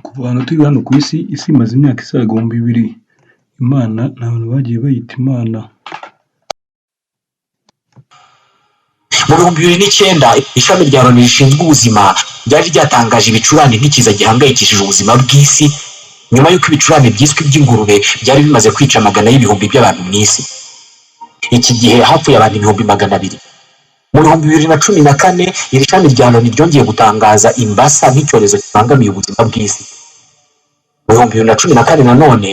Kuva abantu turi hano ku isi, isi imaze imyaka isaga 2000. Imana ni abantu bagiye bayita Imana. Mu 2009, ishami rya Loni rishinzwe ubuzima ryari ryatangaje ibicurane nk'ikiza gihangayikishije ubuzima bw'isi, nyuma y'uko ibicurane byiswe iby'ingurube byari bimaze kwica amagana y'ibihumbi by'abantu mu isi. Iki gihe hapfuye abantu 200,000. Mu 2014, iri shami rya Loni ryongeye gutangaza imbasa nk'icyorezo kibangamiye ubuzima bw'isi. Mu 2014 nanone,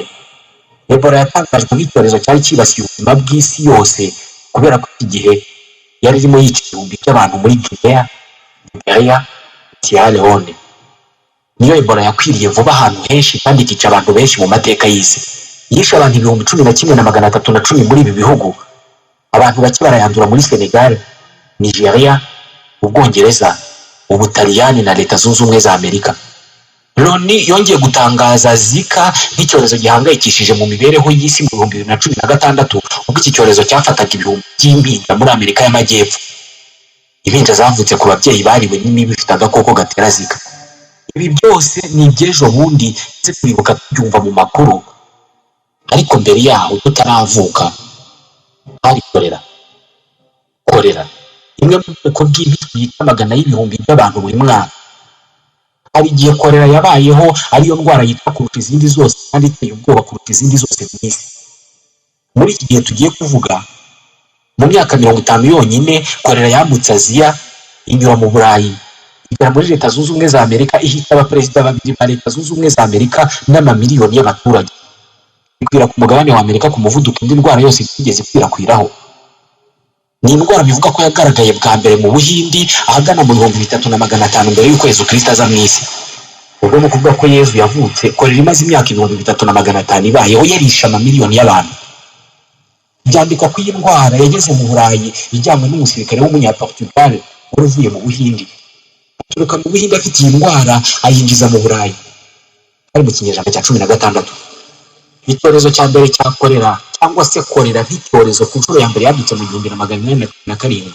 Ebola yatangajwe nk'icyorezo cyari cyibasiye ubuzima bw'isi yose, kubera ko iki gihe yari irimo yica ibihumbi by'abantu muri Guinea, Liberia, Sierra Leone. Niyo Ebola yakwiriye vuba ahantu henshi kandi ikica abantu benshi mu mateka y'isi. Yishe abantu 11,310 muri ibi bihugu. Abantu bake barayandura muri Senegal, Nigeria, Ubwongereza, Ubutaliyani na Leta Zunze Ubumwe za Amerika. Loni yongeye gutangaza Zika nk'icyorezo gihangayikishije mu mibereho y'isi mu 2016, ubwo iki cyorezo cyafataga ibihumbi by'impinja muri Amerika y'Amajyepfo, impinja zavutse ku babyeyi bariwe n'imibu ifite agakoko gatera Zika. Ibi byose ni iby'ejo bundi, ndetse turibuka tubyumva mu makuru, ariko mbere yaho tutaravuka hari korera. Korera, imwe mu bwoko bw'impiswi yica amagana y'ibihumbi by'abantu buri mwaka. Hari igihe korera yabayeho ariyo ndwara yitwa kurusha izindi zose kandi iteye ubwoba kurusha izindi zose mu isi. Muri iki gihe tugiye kuvuga, mu myaka 50 yonyine, korera yambutse Aziya, inyura mu Burayi, igera muri Leta Zunze Ubumwe za Amerika, ihita abaperezida babiri ba Leta Zunze Ubumwe za Amerika n'amamiliyoni y'abaturage, ikwira ku mugabane wa Amerika ku muvuduko indi ndwara yose itigeze ikwirakwiraho. Ni indwara bivuga ko yagaragaye bwa mbere mu Buhindi ahagana mu 3500 mbere y'uko Yezu Kristo aza mu isi. Ubwo ni ukuvuga ko Yezu yavutse korera imaze imyaka 3500 ibayeho, yarishe amamiliyoni y'abantu. Byandikwa ko iyi ndwara yageze mu Burayi ijyanywe n'umusirikare w'Umunyaportugal wari uvuye mu Buhindi. Aturuka mu Buhinde afite iyi ndwara, ayinjiza mu Burayi, ari mu kinyejana cya 16. Icyorezo cya mbere cya korera, cyangwa se korera nk'icyorezo, ku nshuro ya mbere yadutse mu 1817.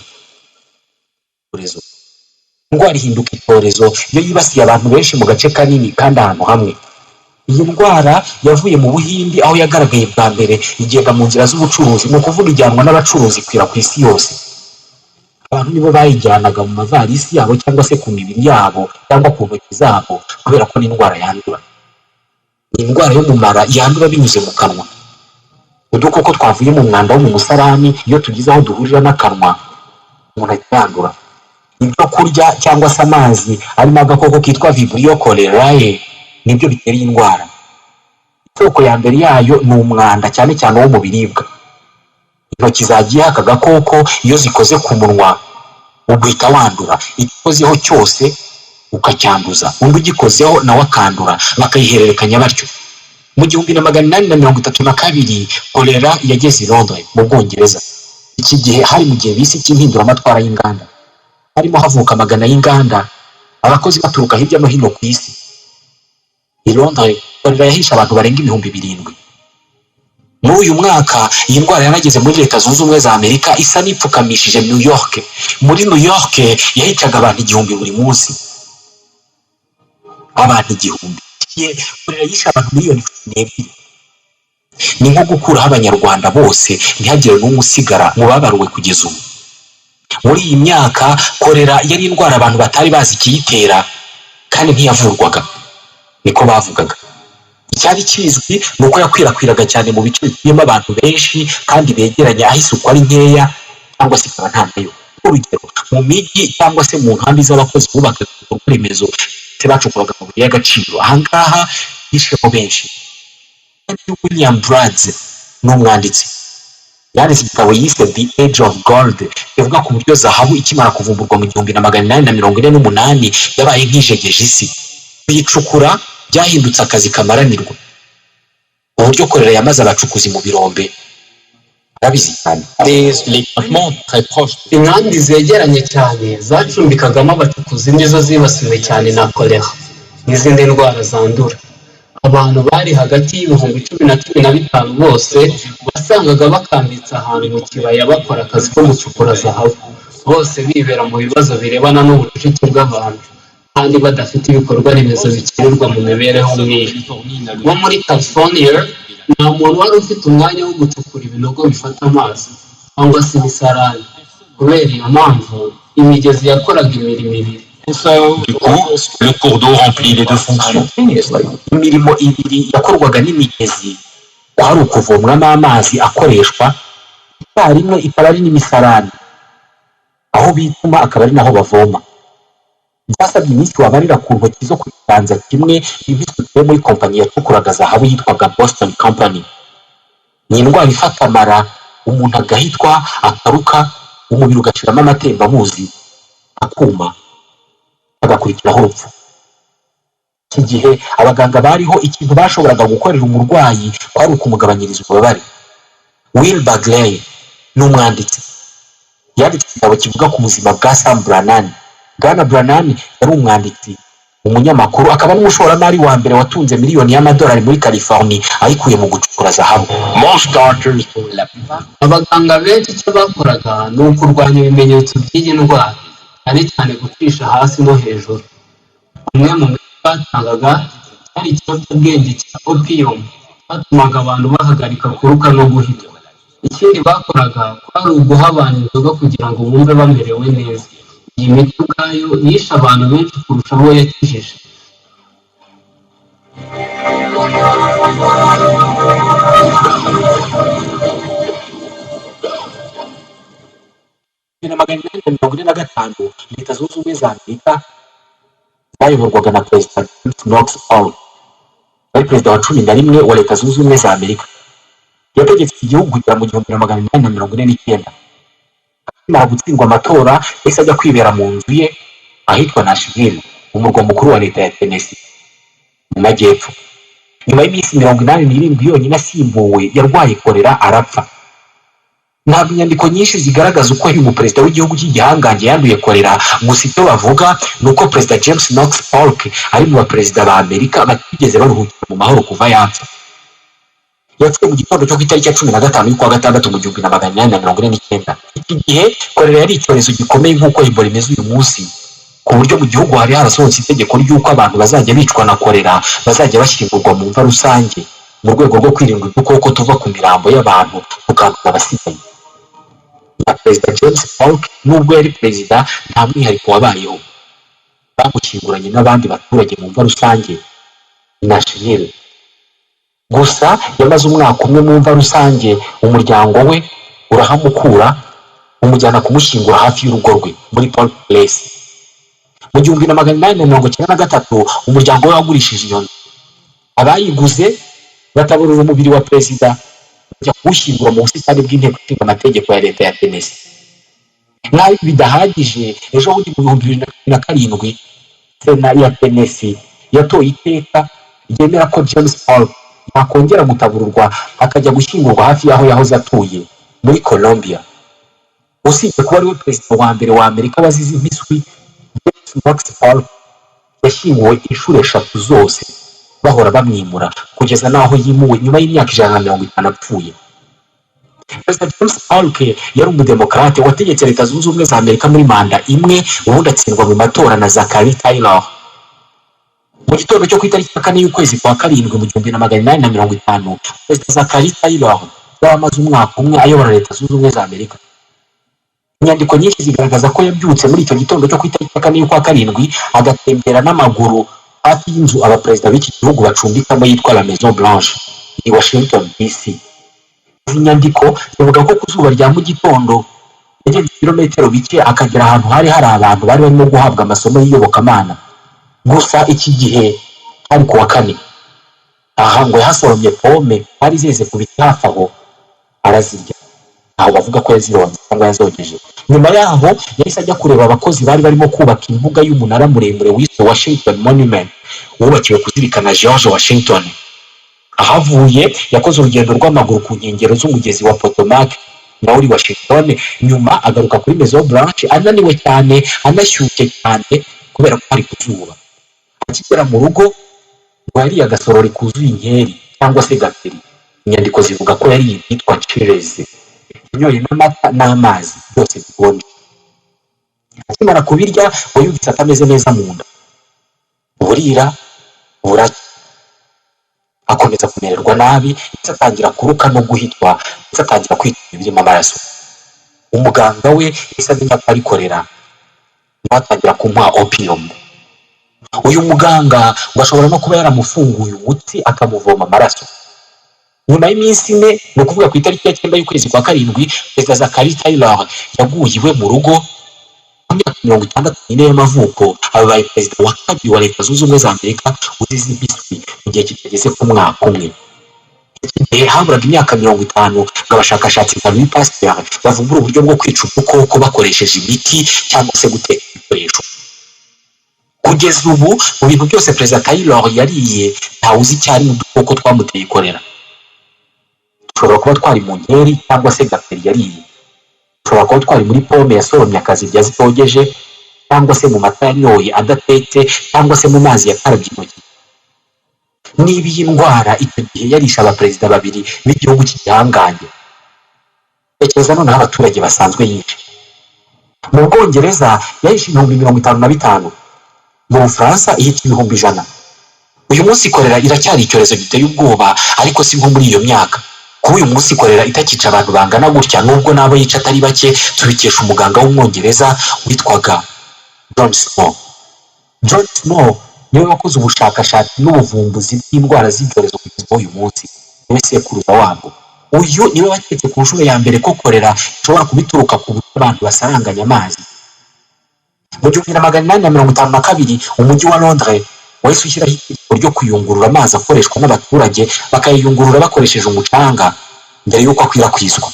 Icyorezo, indwara ihinduka icyorezo iyo yibasiye abantu benshi mu gace kanini kandi ahantu hamwe. Iyi ndwara yavuye mu Buhindi aho yagaragaye bwa mbere, igenda mu nzira z'ubucuruzi, ni ukuvuga ijyanwa n'abacuruzi, ikwira ku isi yose. Abantu nibo bayijyanaga mu mavarisi yabo cyangwa se ku mibiri yabo cyangwa ku ntoki zabo, kubera ko ni indwara yandura. Ni indwara yo mu mara, yandura binyuze mu kanwa. Udukoko twavuye mu mwanda wo mu musarani, iyo tugize aho duhurira n'akanwa, umuntu ahita yandura. Ibyo kurya cyangwa se amazi arimo agakoko kitwa Vibrio cholerae nibyo bitera iyi ndwara. Isoko ya mbere yayo ni umwanda, cyane cyane wo mu biribwa. Intoki zagiyeho aka gakoko, iyo zikoze ku munwa, uguhita wandura. Icyo ukozeho cyose ukacyanduza, undi ugikozeho nawe akandura, bakayihererekanya batyo. Mu 1832, kolera yageze i Londres mu Bwongereza. Iki gihe hari mu gihe bise cy'impinduramatwara y'inganda, harimo havuka amagana y'inganda, abakozi baturuka hirya no hino ku isi. I Londres, kolera yahishe abantu barenga 7000. Muri uyu mwaka iyi ndwara yanageze muri Leta Zunze Ubumwe za Amerika, isa n'ipfukamishije New York. Muri New York yahicaga abantu 1000 buri munsi, abantu 1000. Kolera yishe abantu miliyoni 12. Ni nko gukuraho Abanyarwanda bose, ntihagire n'umwe usigara mu babaruwe kugeza ubu. Muri iyi myaka, korera yari indwara abantu batari bazi ikiyitera, kandi ntiyavurwaga, niko bavugaga. Icyari kizwi ni uko yakwirakwiraga cyane mu bice bituyemo abantu benshi kandi begeranye, aho isuku ari nkeya cyangwa se ikaba nta nayo. Urugero, mu mijyi cyangwa se mu nkambi z'abakozi bubakaga ibikorwa remezo ndetse bacukuraga amabuye y'agaciro. Ahangaha hishemo benshi. William Brads ni umwanditsi, yanditse igitabo yise The Age of Gold, kivuga ku buryo zahabu ikimara kuvumburwa mu 1848 yabaye nk'ijegeje isi. Kuyicukura byahindutse akazi kamaranirwa. Uburyo korera yamaze abacukuzi mu birombe, arabizi cyane. Les campements très proches. Inkambi zegeranye cyane zacumbikagamo abacukuzi nizo zibasiwe cyane na kolera n'izindi ndwara zandura. Abantu bari hagati y'ibihumbi 10 na 15 bose wasangaga bakambitse ahantu mu kibaya, bakora akazi ko gucukura zahabu, bose bibera mu bibazo birebana n'ubucucike bw'abantu. Kandi badafite ibikorwa remezo bikenerwa mu mibereho nk'iyo. Nko muri California, nta muntu wari ufite umwanya wo gucukura ibinogo bifata amazi cyangwa se imisarani. Kubera iyo mpamvu, imigezi yakoraga imirimo ibiri. Du coup, le cours d'eau remplit les deux fonctions. Imirimo ibiri yakorwaga n'imigezi kwari ukuvomwamo amazi akoreshwa icyarimwe, ikaba ari n'imisarani, aho bituma akaba ari naho bavoma. Byasabye iminsi wabarira ku ntoki zo ku kiganza kimwe impiswi muri kompanyi yacukuraga zahabu yitwaga Boston Company. Ni indwara ifata amara, umuntu agahitwa, akaruka, umubiri ugashiramo amatembabuzi, akuma, hagakurikiraho urupfu. Iki gihe abaganga bariho, ikintu bashoboraga gukorera umurwayi kwari ukumugabanyiriza ububabare. Will Bagley ni umwanditsi, yanditse igitabo kivuga ku buzima bwa Sam Brannan. Bwana Brannan yari umwanditsi, umunyamakuru, akaba n'umushoramari wa mbere watunze miliyoni y'amadolari muri California ayikuye mu gucukura zahabu. Most doctors Abaganga benshi icyo bakoraga ni ukurwanya ibimenyetso by'iyi ndwara, cyane cyane gucisha hasi no hejuru. Umwe mu miti batangaga cyari ikiyobyabwenge cya opium, cyatumaga abantu bahagarika kuruka no guhitwa. Ikindi bakoraga kwari uguha abantu inzoga kugira ngo bumve bamerewe neza. Iyi miti ubwayo yishe abantu benshi kurusha abo yakijije. 1845, Leta Zunze Ubumwe za Amerika zayoborwaga na Perezida James Knox Polk, wari perezida wa 11 wa Leta Zunze Ubumwe za Amerika. Yategetse iki gihugu kugera mu 1849. Akimara gutsindwa amatora, yahise ajya kwibera mu nzu ye ahitwa Nashville, umurwa mukuru wa leta ya Tennessee mu majyepfo. Nyuma y'iminsi 87 yonyine asimbuwe, yarwaye kolera arapfa. Ntabwo inyandiko nyinshi zigaragaza uko uyu muperezida w'igihugu cy'igihangange yanduye kolera. Gusa icyo bavuga ni uko Perezida James Knox Polk ari mu baperezida ba Amerika batigeze baruhukira mu mahoro kuva yapfa. Yapfuye mu gitondo cyo ku itariki ya 15 y'ukwa gatandatu mu 1849. Iki gihe kolera yari icyorezo gikomeye nk'uko Ebola imeze uyu munsi, ku buryo mu gihugu hari harasohotse itegeko ry'uko abantu bazajya bicwa na kolera bazajya bashyingurwa mu mva rusange, mu rwego rwo kwirinda udukoko tuva ku mirambo y'abantu tukanduza abasigaye. Na Perezida James Polk, nubwo yari perezida, nta mwihariko wabayeho. Bamushyinguranye n'abandi baturage mu mva rusange i Nashville. Gusa yamaze umwaka umwe mu mva rusange, umuryango we urahamukura, umujyana kumushyingura hafi y'urugo rwe muri Polk Place. Mu 1893, umuryango we wagurishije iyo nzu. Abayiguze bataburura umubiri wa perezida, bajya kuwushyingura mu busitani bw'inteko ishinga amategeko ya leta ya Tennessee. Nk'aho ibi bidahagije, ejo bundi mu 2017, sena ya Tennessee yatoye iteka ryemera ko James Polk yakongera gutabururwa, akajya gushyingurwa hafi y'aho yahoze atuye muri Columbia. Usibye kuba ariwe perezida wa mbere wa Amerika wazize impiswi, James Knox Polk yashyinguwe inshuro eshatu zose, bahora bamwimura kugeza n'aho yimuwe nyuma y'imyaka 150 apfuye. Perezida James Polk yari umudemokarate wategetse Leta Zunze Ubumwe za Amerika muri manda imwe, ubundi atsindwa mu matora na Zachary Taylor. Mu gitondo cyo ku itariki ya 4 y'ukwezi kwa karindwi mu 1850, Perezida Zachary Taylor yari amaze umwaka umwe ayobora Leta Zunze Ubumwe za Amerika. Inyandiko nyinshi zigaragaza ko yabyutse muri icyo gitondo cyo ku itariki ya 4 y'ukwa karindwi, agatembera n'amaguru hafi y'inzu abaperezida b'iki gihugu bacumbikamo yitwa La Maison Blanche i Washington DC. Izi nyandiko zivuga ko ku zuba rya mu gitondo yagenze ibirometero bike, akagera ahantu hari hari abantu bari barimo guhabwa amasomo y'iyobokamana. Gusa iki gihe hari ku wa kane. Aha ngo yahasoromye pome zari zeze ku biti hafi aho, arazirya. Aho bavuga ko yazironze cyangwa yazogeje. Nyuma yaho yahise ajya kureba abakozi bari barimo kubaka imbuga y'umunara muremure wiswe Washington Monument, wubakiwe kuzirikana George Washington. Ahavuye yakoze urugendo rw'amaguru ku nkengero z'umugezi wa Potomac nawe uri Washington. Nyuma agaruka kuri Maison Blanche ananiwe cyane, anashyushye cyane kubera ko hari ku zuba. Akigera mu rugo ngo yariye agasorori kuzuye inkeri cyangwa se gaperi. Inyandiko zivuga ko yariye ibyitwa chilies, yanyoye n'amata n'amazi byose bikonje. Akimara kubirya ngo yumvise atameze neza mu nda. Burira buracya, akomeza kumererwa nabi, ndetse atangira kuruka no guhitwa, ndetse atangira kwituma ibirimo amaraso. Umuganga we yahise amenya ko ari korera, nawe atangira kumuha opium. Uyu muganga ngo ashobora no kuba yaramufunguye umutsi akamuvoma amaraso. Nyuma y'iminsi 4, ni ukuvuga ku itariki ya 9 y'ukwezi kwa 7, Perezida Zachary Taylor yaguye iwe mu rugo ku myaka 64 y'amavuko. Abaye perezida wa kabiri wa Leta Zunze Ubumwe za Amerika uzize impiswi mu gihe kitageze ku mwaka umwe. Iki gihe haburaga imyaka 50 ngo abashakashatsi nka Louis Pasteur bavumbure uburyo bwo kwica udukoko bakoresheje imiti cyangwa se guteka ibikoresho. Kugeza ubu, mu bintu byose Perezida Taylor yariye, ntawe uzi icyari mu dukoko twamuteye korera. Dushobora kuba twari mu nkeri cyangwa se gaperi yariye, dushobora kuba twari muri pome yasoromye akazirya zitogeje, cyangwa se mu mata yanyoye adatetse, cyangwa se mu mazi yakarabye intoki. Niba iyi ndwara icyo gihe yarishe abaperezida babiri b'igihugu cy'igihangange, tekereza noneho abaturage basanzwe yishe. Mu Bwongereza yahishe 55,000, mu Bufaransa ihita 100,000. Uyu munsi korera iracyari icyorezo giteye ubwoba, ariko si nko muri iyo myaka. Kuba uyu munsi korera itakica abantu bangana gutya, nubwo n'abo yica atari bake, tubikesha umuganga w'Umwongereza witwaga John Snow. John Snow niwe wakoze ubushakashatsi n'ubuvumbuzi bw'indwara z'ibyorezo kugeza uyu munsi, niwe sekuruza wabwo. Uyu niwe waketse ku nshuro ya mbere ko korera ishobora kuba ituruka ku buryo abantu basaranganya amazi. Mu 1852, umujyi wa Londres wahise ushyiraho itegeko ryo kuyungurura amazi akoreshwa n'abaturage, bakayayungurura bakoresheje umucanga mbere y'uko akwirakwizwa.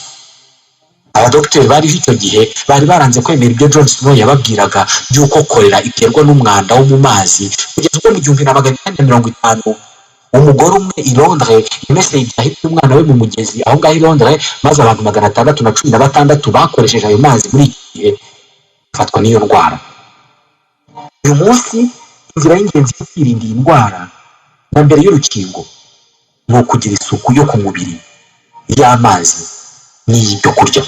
Abadogiteri bariho icyo gihe bari baranze kwemera ibyo John Snow yababwiraga by'uko korera iterwa n'umwanda wo mu mazi, kugeza ubwo mu 1850 umugore umwe i Londres yameseye ibyahi by'umwana we mu mugezi aho ngaho i Londres, maze abantu 616 bakoresheje ayo mazi muri iki gihe bafatwa n'iyo ndwara. Uyu munsi, inzira y'ingenzi yo kwirinda iyi ndwara na mbere y'urukingo ni ukugira isuku yo ku mubiri, iy'amazi n'iy'ibyo kurya.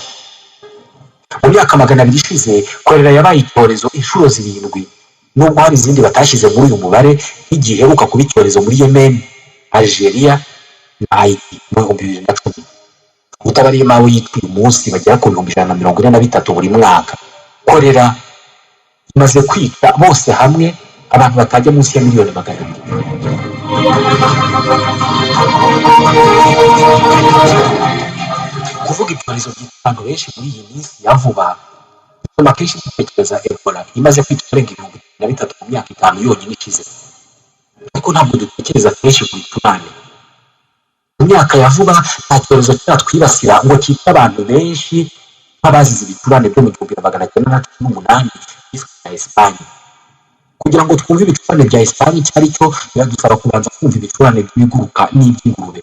Mu myaka 200 ishize, korera yabaye icyorezo inshuro zirindwi, nubwo hari izindi batashyize muri uyu mubare, nk'igihe iheruka kuba icyorezo muri Yemen, Algeria na Haiti mu 2010. Utabariyemo abo yitwa uyu munsi bagera ku 143,000 buri mwaka, korera imaze kwica bose hamwe abantu batajya munsi ya miliyoni 200. Kuvuga ibyorezo byica abantu benshi muri iyi minsi ya vuba bituma akenshi dutekereza Ebola imaze kwica abarenga 13,000 mu myaka 5 yonyine ishize, ariko ntabwo dutekereza kenshi ku bicurane. Mu myaka ya vuba nta cyorezo kiratwibasira ngo cyice abantu benshi nk'abazize ibicurane byo mu 1918 byiswe na Esipanye. Kugira ngo twumve ibicurane bya Esipanye icyo ari cyo, biradusaba kubanza kumva ibicurane by'ibiguruka n'iby'ingurube.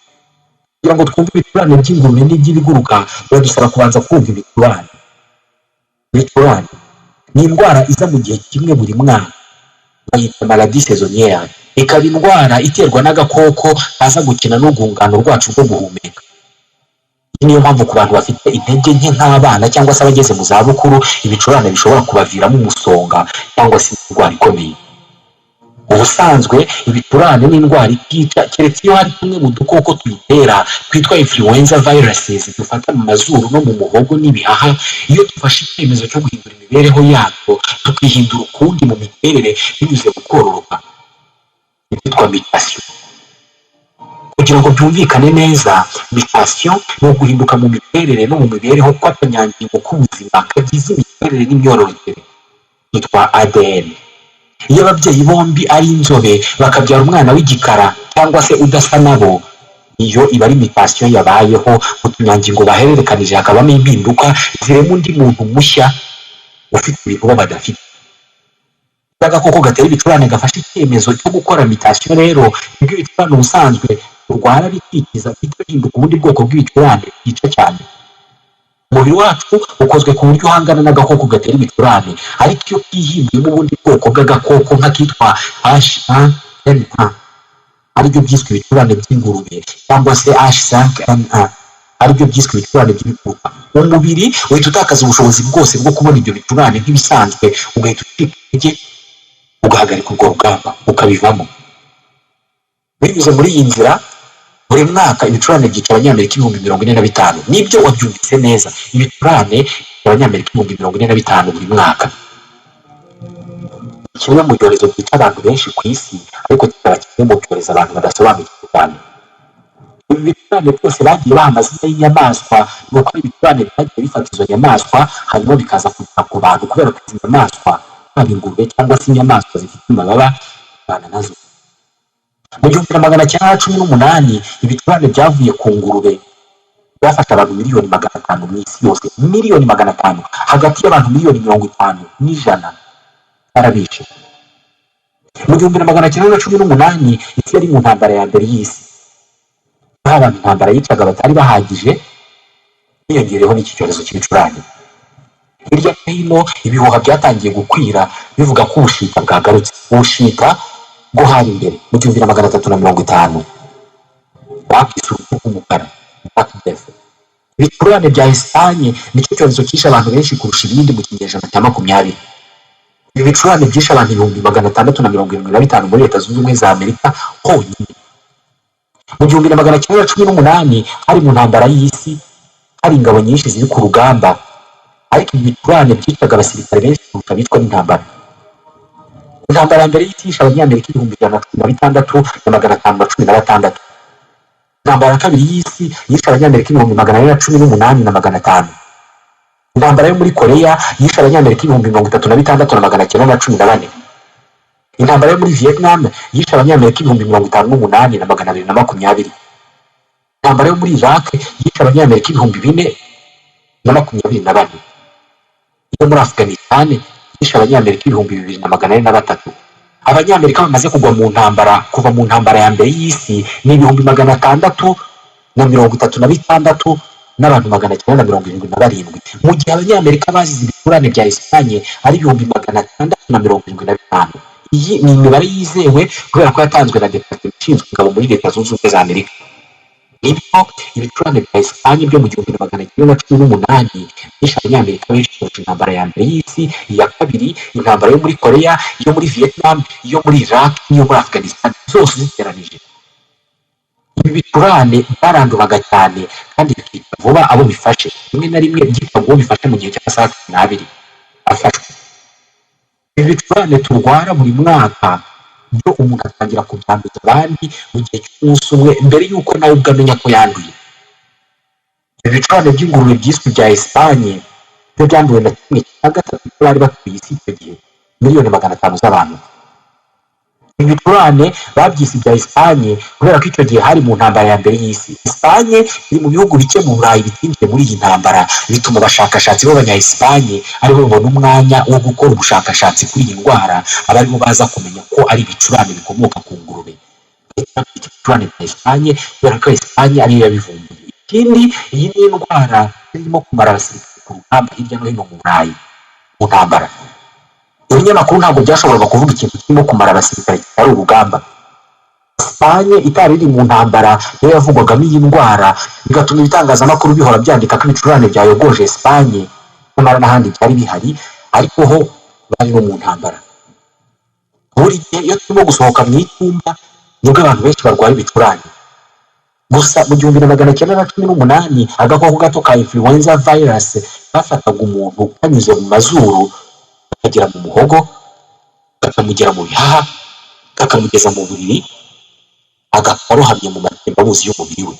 Kugira ngo twumve ibicurane by'ingurube n'iby'ibiguruka, biradusaba kubanza kumva ibicurane. Ibicurane ni indwara iza mu gihe kimwe buri mwaka, bayita maladie saisonnière, ikaba indwara iterwa n'agakoko kaza gukina n'urwungano rwacu rwo guhumeka. Iyi niyo mpamvu ku bantu bafite intege nke nk'abana cyangwa se abageze mu zabukuru, ibicurane bishobora kubaviramo umusonga cyangwa se indwara ikomeye. Ubusanzwe ibicurane ni indwara itica, keretse iyo hari tumwe mu dukoko tuyitera twitwa influenza viruses dufata mu mazuru no mu muhogo n'ibihaha. Iyo dufashe icyemezo cyo guhindura imibereho yatwo, tukihindura ukundi mu miterere binyuze mu kororoka, ibyitwa mutation. Kugira ngo byumvikane neza, mutation ni uguhinduka mu miterere no mu mibereho kw'akanyangingo k'ubuzima kagize imiterere n'imyororokere yitwa ADN. Iyo ababyeyi bombi ari inzobe bakabyara umwana w'igikara cyangwa se udasa nabo, iyo iba ari mutation yabayeho mu tunyangingo bahererekanije, hakabamo impinduka zirema undi muntu mushya ufite ibintu bo badafite. Iyo agakoko gatera ibicurane gafashe icyemezo cyo gukora mutation rero, nibwo ibicurane ubusanzwe turwara bikikiza, bihita bihinduka ubundi bwoko bw'ibicurane byica cyane. Umubiri wacu ukozwe ku buryo uhangana n'agakoko gatera ibicurane, ariko iyo kihinduyemo ubundi bwoko bw'agakoko nk'akitwa H1N1, aribyo byiswe ibicurane by'ingurube, cyangwa se H5N1, aribyo byiswe ibicurane by'ibiguruka, umubiri uhita utakaza ubushobozi bwose bwo kubona ibyo bicurane nk'ibisanzwe, ugahita ucika intege. Ugahagarika urwo rugamba, ukabivamo. Binyuze muri iyi nzira, buri mwaka ibicurane byica Abanyamerika 45,000. Nibyo, wabyumvise neza, ibicurane byica Abanyamerika 45,000 buri mwaka. Kimwe mu byorezo byica abantu benshi ku isi, ariko kikaba kimwe mu byorezo abantu badasobanukiwe cyane. Ibi bicurane byose bagiye baha amazina y'inyamaswa, ni uko ari ibicurane byagiye bifata izo nyamaswa, hanyuma bikaza kugera ku bantu, kubera ko izi nyamaswa, haba ingurube cyangwa se inyamaswa zifite amababa, bibana nazo. Mu 1918, ibicurane byavuye ku ngurube byafashe abantu miliyoni 500 mu isi yose. Miliyoni 500, hagati y'abantu miliyoni 50 n'ijana barabishe. Mu 1918, isi yari mu ntambara ya mbere y'isi, aho abantu intambara yicaga batari bahagije, hiyongereyeho n'iki cyorezo cy'ibicurane. Hirya no hino ibihuha byatangiye gukwira bivuga ko ubushita bwagarutse. Ubushita bwo hari imbere mu 1350, babwise urupfu rw'umukara, Black Death. Ibicurane bya Esipanye nicyo cyorezo cyishe abantu benshi kurusha ibindi mu kinyejana cya 20. Ibi bicurane byishe abantu 675,000 muri Leta Zunze Ubumwe za Amerika honyine. Mu 1918, hari mu ntambara y'isi, hari ingabo nyinshi ziri ku rugamba, ariko ibi bicurane byicaga abasirikare benshi kurusha abicwa n'intambara. Intambara ya mbere y'isi yishe Abanyamerika 116,516. Intambara ya kabiri y'isi yishe Abanyamerika 418,500. Intambara yo muri Koreya yishe Abanyamerika 36,914. Intambara yo muri Vietnam yishe Abanyamerika 58,220. Intambara yo muri Iraq yishe Abanyamerika 4,024. Iyo muri Afghanistan yishe Abanyamerika 2403. Abanyamerika bamaze kugwa mu ntambara kuva mu ntambara ya mbere y'isi ni 636,977, mu gihe Abanyamerika bazize ibicurane bya Esipanye ari 675,000. Iyi ni imibare yizewe kubera ko yatanzwe na Departement ishinzwe ingabo muri Leta Zunze Ubumwe za Amerika. Nibyo, ibicurane bya Esipanye byo mu 1918 byishe Abanyamerika benshi kurusha intambara ya mbere y'isi, iya kabiri, intambara yo muri Korea, iyo muri Vietnam, iyo muri Iraq n'iyo muri Afghanistan zose ziteranije. Ibi bicurane byaranduraga cyane kandi bikica vuba abo bifashe. Rimwe na rimwe byitwaga uwo bifashe mu gihe cy'amasaha 12 afashwe. Ibi bicurane turwara buri mwaka byo, umuntu atangira kubyanduza abandi mu gihe cy'umunsi umwe mbere y'uko nawe ubwe amenya ko yanduye. Ibi bicurane by'ingurube byiswe ibya Esipanye byo byanduwe na kimwe cya gatatu cy'abari batuye isi icyo gihe, miliyoni 500 z'abantu. Ibi bicurane babyise ibya Esipanye kubera ko icyo gihe hari mu ntambara ya mbere y'isi. Esipanye iri mu bihugu bike mu Burayi bitinjiye muri iyi ntambara, bituma abashakashatsi b'abanya Esipanye aribo babona umwanya wo gukora ubushakashatsi kuri iyi ndwara, aba aribo baza kumenya ko ari ibicurane bikomoka ku ngurube. Ibicurane bya Esipanye kubera ko Esipanye ariyo yabivumbuye. Ikindi, iyi ni indwara irimo kumara abasirikare ku rugamba hirya no hino mu Burayi mu ntambara. Ibinyamakuru ntabwo byashoboraga kuvuga ikintu kirimo kumara abasirikare kitari urugamba. Esipanye itari iri mu ntambara niyo yavugwagamo iyi ndwara, bigatuma ibitangazamakuru bihora byandika ko ibicurane byayogoje Esipanye, nyamara n'ahandi byari bihari, ariko ho bari no mu ntambara. Buri gihe iyo turimo gusohoka mu itumba nibwo abantu benshi barwara ibicurane. Gusa mu 1918, agakoko gato ka influenza virus kafataga umuntu kanyuze mu mazuru, kakagera mu muhogo, kakamugera mu bihaha, kakamugeza mu buriri, agapfa arohamye mu matembabuzi y'umubiri we.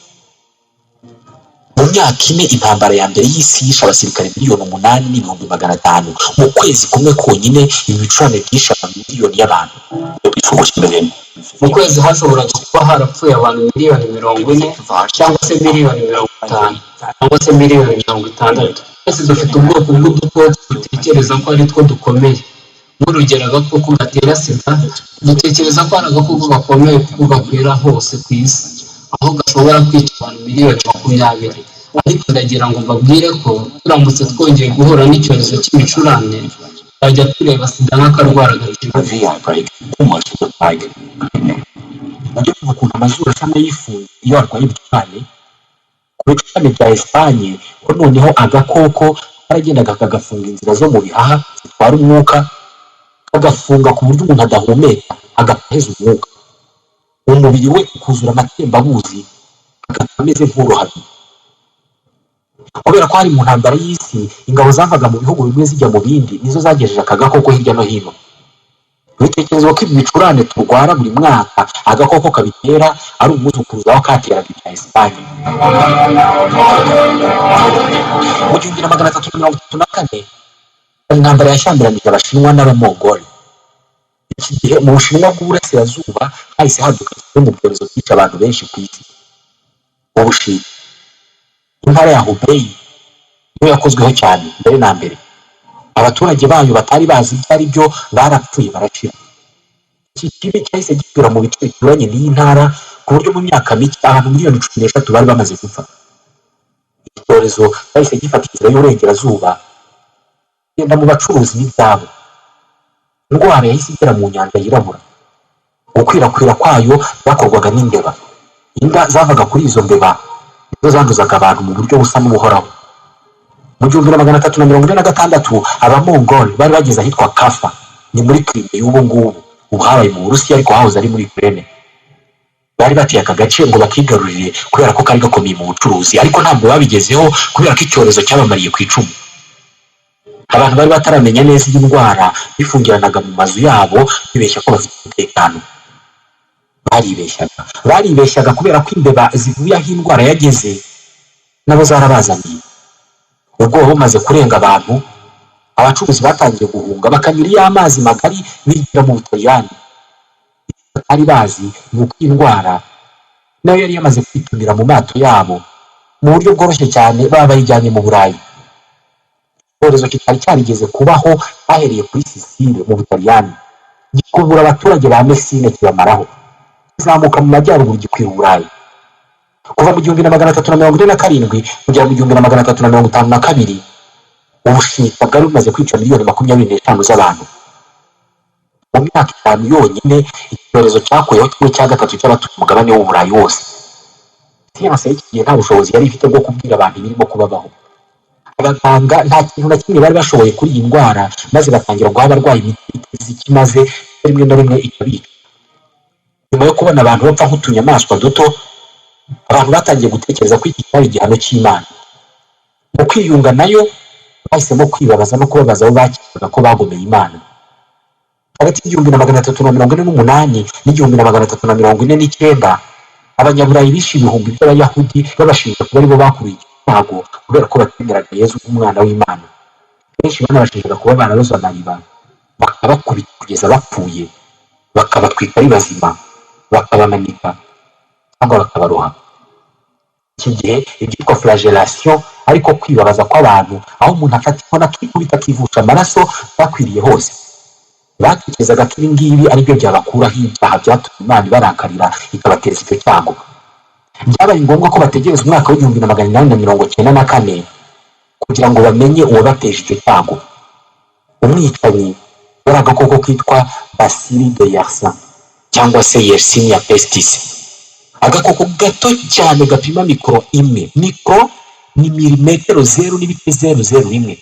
Mu myaka 4, intambara ya mbere y'isi yishe abasirikare miliyoni 8,500,000. Mu kwezi kumwe konyine, ibi bicurane byishe amamiliyoni y'abantu. Mu kwezi hashoboraga kuba harapfuye abantu miliyoni 40, cyangwa se miliyoni 50, cyangwa se miliyoni 60. Twese dufite ubwoko bw'udukoko dutekereza ko ari two dukomeye. Nk'urugero, agakoko gatera sida, dutekereza ko ari agakoko gakomeye kuko gakwira hose ku isi, aho gashobora kwica abantu miliyoni 20. Ariko ndagira ngo mbabwire ko turamutse twongeye guhura n'icyorezo cy'ibicurane, twajya tureba sida nk'akarwara gacika. Mujye kumva ukuntu amazuru asa n'ayifunze iyo arwaye ibicurane. Ku bicurane bya Esipanye ko noneho agakoko karagendaga kagafunga inzira zo mu bihaha zitwara umwuka. Kagafunga ku buryo umuntu adahumeka, agapfa aheza umwuka, umubiri we ukuzura amatembabuzi, agapfa ameze nk'urohamye. Kubera ko hari mu ntambara y'isi, ingabo zavaga mu bihugu bimwe zijya mu bindi nizo zagejeje aka gakoko hirya no hino. Bitekerezwa ko ibi bicurane turwara buri mwaka, agakoko kabitera ari umwuzukuruza w'akateraga ibya Esipanye. Mu 1334 intambara yashyamiranyije Abashinwa n'Abamongoli. Iki gihe mu Bushinwa bw'Uburasirazuba hahise haduka kimwe mu byorezo byica abantu benshi ku isi, ubushita. Intara ya Hubei niyo yakozweho cyane mbere na mbere. Abaturage bayo batari bazi ibyo ari byo barapfuye barashira. Iki kibi cyahise gikwira mu bice bituranye n'iyi ntara, ku buryo mu myaka mike abantu miliyoni 13 bari bamaze gupfa. Iki cyorezo cyahise gifata inzira y'uburengerazuba, kugenda mu bacuruzi n'ibyabo. Indwara yahise igera mu Nyanja Yirabura. Gukwirakwira kwayo byakorwaga n'imbeba. Inda zavaga kuri izo mbeba nizo zanduzaga abantu mu buryo busa n'ubuhoraho. Mu 1346 Abamongol bari bageze ahitwa Kafa, ni muri Crimée y'ubu ngubu. Ubu habaye mu Burusiya, ariko hahoze ari muri Ukraine. Bari bateye aka gace ngo bakigarurire kubera ko kari gakomeye mu bucuruzi, ariko ntabwo babigezeho kubera ko icyorezo cyabamariye ku icumu. Abantu bari bataramenya neza iyi ndwara bifungiranaga mu mazu yabo bibeshya ko bafite umutekano. Baribeshyaga, baribeshyaga, kubera ko imbeba zivuye aho indwara yageze nabo zarabazaniye. Ubwoba bumaze kurenga abantu, abacuruzi batangiye guhunga, bakanyura iyo amazi magari bigira mu Butaliyani. Batari bazi ni uko iyi ndwara nayo yari yamaze kwitumira mu mato yabo mu buryo bworoshye cyane, baba bayijyanye mu Burayi. Icyorezo kitari cyarigeze kubaho bahereye kuri Sisile mu Butaliyani, gikubura abaturage ba Mesine kibamaraho, kizamuka mu majyaruguru gikwira Uburayi. Kuva mu 1347 kugera mu 1352, ubushita bwari bumaze kwica miliyoni 25 z'abantu. Mu myaka 5 yonyine, icyorezo cyakuyeho kimwe cya gatatu cy'abatuye umugabane w'Uburayi wose. Siyanse y'iki gihe nta bushobozi yari ifite bwo kubwira abantu ibirimo kubabaho. Abaganga nta kintu na kimwe bari bashoboye kuri iyi ndwara, maze batangira guha abarwayi imiti itazi icyo imaze, rimwe na rimwe ikabica. Nyuma yo kubona abantu bapfa nk'utunyamaswa duto, abantu batangiye gutekereza ko iki cyari igihano cy'Imana. Mu kwiyunga nayo, bahisemo kwibabaza no kubabaza abo bakekaga ko bagomeye Imana. Hagati y'1348 n'1349, Abanyaburayi bishe ibihumbi by'Abayahudi, babashinja kuba aribo bakuruye icyago kubera ko batemeraga Yezu nk'umwana w'Imana. Benshi banabashinjaga kuba bararoze amariba, bakabakubita kugeza bapfuye, bakabatwika ari bazima, bakabamanika cyangwa bakabaroha. Iki gihe ibyitwa flagellation, ariko kwibabaza kw'abantu, aho umuntu afata inkoni akikubita akivusha amaraso, byakwiriye hose. Batekerezaga ko ibi ngibi ari byo byabakuraho ibyaha byatumye Imana ibarakarira, ikabateza icyo cyago. Byabaye ngombwa ko bategereza umwaka w'1894 kugira ngo bamenye uwabateje icyo cyago. Umwicanyi yari agakoko kitwa Bacille de Yersin cyangwa se Yersinia pestis, agakoko gato cyane gapima mikoro imwe. Mikoro ni milimetero 0.001.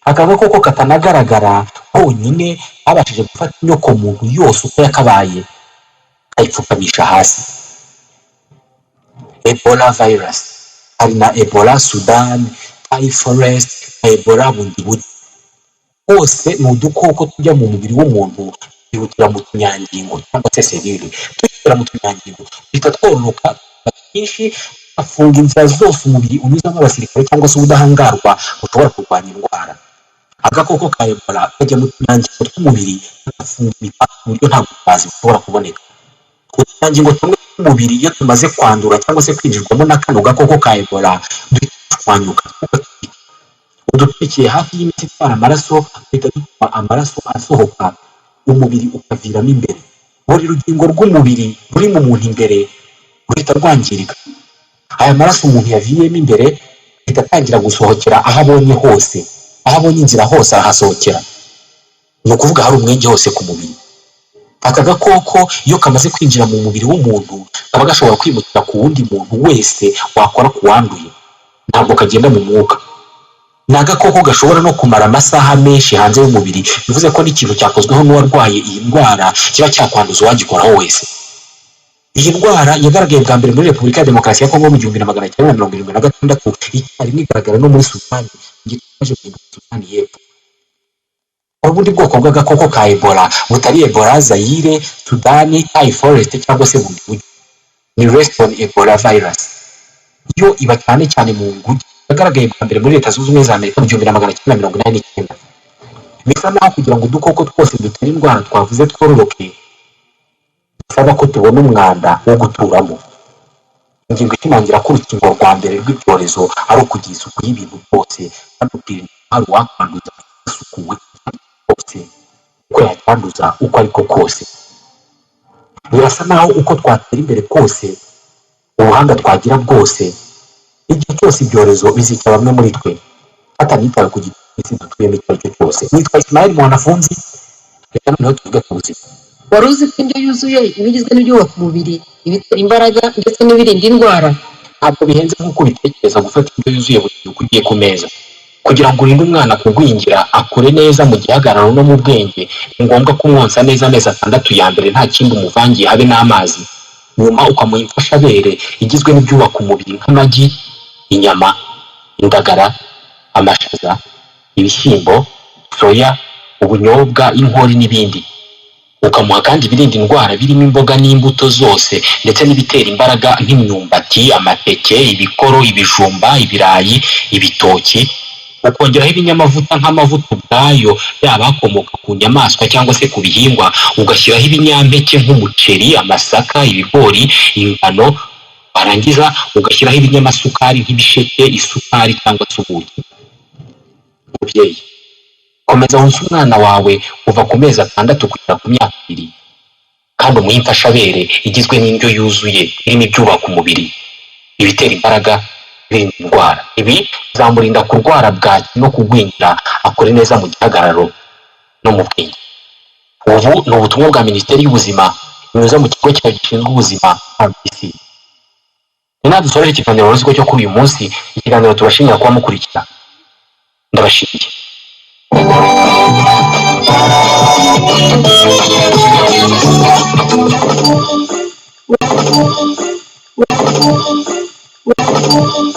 Aka gakoko katanagaragara konyine kabashije gufata inyoko muntu yose uko yakabaye, kayipfukamisha hasi. Ebola virus, hari na Ebola Sudan, Tai Forest na Ebola Bundibugyo, hose ni udukoko tujya mu mubiri w'umuntu twihutira mu tunyangingo cyangwa se cellules. Tugera mu tunyangingo duhita twororoka twinshi, tugafunga inzira zose umubiri unyuzamo abasirikare cyangwa se ubudahangarwa bushobora kurwanya indwara. Agakoko ka Ebola kajya mu tunyangingo tw'umubiri, kagafunga imipaka ku buryo nta butabazi bushobora kuboneka. Utunyangingo tumwe tw'umubiri iyo tumaze kwandura cyangwa se kwinjirwamo na kano gakoko ka Ebola, duhita dushwanyuka. Udutwikiye hafi y'imitsi itwara amaraso duhita dutuma amaraso asohoka, umubiri ukaviramo imbere. Buri rugingo rw'umubiri ruri mu muntu imbere ruhita rwangirika. Aya maraso umuntu yaviriyemo imbere ahita atangira gusohokera aho abonye hose. Aho abonye inzira hose arahasohokera, ni ukuvuga hari umwenge hose ku mubiri. Aka gakoko iyo kamaze kwinjira mu mubiri w'umuntu, kaba gashobora kwimukira ku wundi muntu wese wakora ku wanduye. Ntabwo kagenda mu mwuka. Ni agakoko gashobora no kumara amasaha menshi hanze y'umubiri, bivuze ko n'ikintu cyakozweho n'uwarwaye iyi ndwara kiba cyakwanduza uwagikoraho wese. Iyi ndwara yagaragaye bwa mbere muri Repubulika ya Demokarasi ya Kongo mu 1976, icyarimwe igaragara no muri Sudani, igihe yaje guhinduka Sudani y'Epfo. Hari ubundi bwoko bw'agakoko ka Ebola butari Ebola Zayire, Sudani, Tai Forest cyangwa se bundi buryo, ni Reston Ebola virus. Yo iba cyane cyane mu nguge. Yagaragaye bwa mbere muri Leta Zunze Ubumwe za Amerika mu 1989. Bisa naho kugira ngo udukoko twose dutera indwara twavuze twororoke, bisaba ko tubona umwanda wo guturamo. Ingingo ishimangira ko urukingo rwa mbere rw'ibyorezo ari ukugira isuku y'ibintu byose kandi ukirinda ko hari uwakwanduza asukuwe hose, uko yakwanduza uko ariko kose. Birasa naho uko twatera imbere kose, ubuhanga twagira bwose, igihe cyose ibyorezo bizica bamwe muri twe, hatanitawe ku giti dutuyemo icyo ari cyo cyose. Nitwa Ismael Mwanafunzi. Reka noneho tuvuge ku buzima. Wari uzi ko indyo yuzuye iba igizwe n'ibyubaka umubiri, ibitera imbaraga ndetse n'ibirinda indwara? Ntabwo bihenze nk'uko ubitekereza gufata indyo yuzuye buri gihe uko ugiye ku meza. Kugira ngo urinde umwana kugwingira, akure neza mu gihagararo no mu bwenge, ni ngombwa kumwonsa neza amezi 6 ya mbere nta kindi umuvangiye, habe n'amazi. Nyuma ukamuha imfashabere igizwe n'ibyubaka umubiri nk'amagi, inyama, indagara, amashaza, ibishyimbo, soya, ubunyobwa, inkori n'ibindi. Ukamuha kandi ibirinda indwara birimo imboga n'imbuto zose, ndetse n'ibitera imbaraga nk'imyumbati, amateke, ibikoro, ibijumba, ibirayi, ibitoki. Ukongeraho ibinyamavuta nk'amavuta ubwayo, yaba akomoka ku nyamaswa cyangwa se ku bihingwa. Ugashyiraho ibinyampeke nk'umuceri, amasaka, ibigori, ingano. Warangiza ugashyiraho ibinyamasukari nk'ibisheke, isukari cyangwa se ubuki. Mubyeyi, komeza wonse umwana wawe kuva ku mezi 6 kugera ku myaka 2, kandi umuhe imfashabere igizwe n'indyo yuzuye irimo ibyubaka umubiri, ibitera imbaraga, ibirinda indwara. Ibi bizamurinda kurwara bwaki no kugwingira, akore neza mu gihagararo no mu bwenge. Ubu ni ubutumwa bwa Minisiteri y'Ubuzima binyuze mu kigo cyayo gishinzwe ubuzima, RBC. Ni naho dusoreje ikiganiro Wari cyo kuri uyu munsi, ikiganiro tubashimira kuba mukurikira. Ndabashimiye.